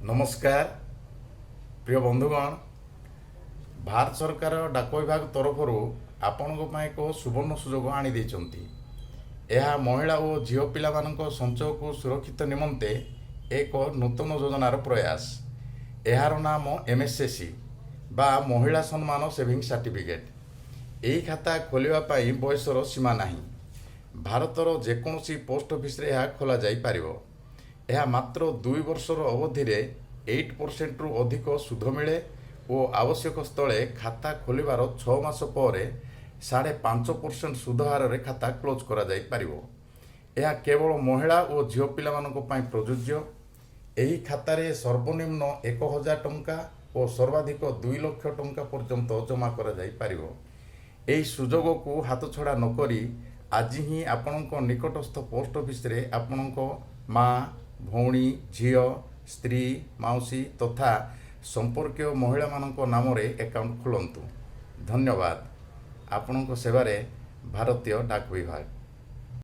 ନମସ୍କାର ପ୍ରିୟ ବନ୍ଧୁଗଣ। ଭାରତ ସରକାର ଡାକ ବିଭାଗ ତରଫରୁ ଆପଣଙ୍କ ପାଇଁ ଏକ ସୁବର୍ଣ୍ଣ ସୁଯୋଗ ଆଣିଦେଇଛନ୍ତି। ଏହା ମହିଳା ଓ ଝିଅ ପିଲାମାନଙ୍କ ସଞ୍ଚୟକୁ ସୁରକ୍ଷିତ ନିମନ୍ତେ ଏକ ନୂତନ ଯୋଜନାର ପ୍ରୟାସ। ଏହାର ନାମ ଏମ୍ଏସ୍ଏସ୍ସି ବା ମହିଳା ସମ୍ମାନ ସେଭିଂ ସାର୍ଟିଫିକେଟ୍। ଏହି ଖାତା ଖୋଲିବା ପାଇଁ ବୟସର ସୀମା ନାହିଁ। ଭାରତର ଯେକୌଣସି ପୋଷ୍ଟ ଅଫିସରେ ଏହା ଖୋଲାଯାଇପାରିବ। ଏହା ମାତ୍ର 2 ବର୍ଷର ଅବଧିରେ 8%ରୁ ଅଧିକ ସୁଧ ମିଳେ ଓ ଆବଶ୍ୟକ ସ୍ଥଳେ ଖାତା ଖୋଲିବାର 6 ମାସ ପରେ 5.5% ସୁଧ ହାରରେ ଖାତା କ୍ଲୋଜ୍ କରାଯାଇପାରିବ। ଏହା କେବଳ ମହିଳା ଓ ଝିଅ ପିଲାମାନଙ୍କ ପାଇଁ ପ୍ରଯୁଜ୍ୟ। ଏହି ଖାତାରେ ସର୍ବନିମ୍ନ 1000 ଟଙ୍କା ଓ ସର୍ବାଧିକ 2 ଲକ୍ଷ ଟଙ୍କା ପର୍ଯ୍ୟନ୍ତ ଜମା କରାଯାଇପାରିବ। ଏହି ସୁଯୋଗକୁ ହାତଛଡ଼ା ନକରି ଆଜି ହିଁ ଆପଣଙ୍କ ନିକଟସ୍ଥ ପୋଷ୍ଟ ଅଫିସରେ ଆପଣଙ୍କ ମା, ଭଉଣୀ, ଝିଅ, ସ୍ତ୍ରୀ, ମାଉସୀ ତଥା ସମ୍ପର୍କୀୟ ମହିଳାମାନଙ୍କ ନାମରେ ଆକାଉଣ୍ଟ ଖୋଲନ୍ତୁ। ଧନ୍ୟବାଦ। ଆପଣଙ୍କ ସେବାରେ ଭାରତୀୟ ଡାକ ବିଭାଗ।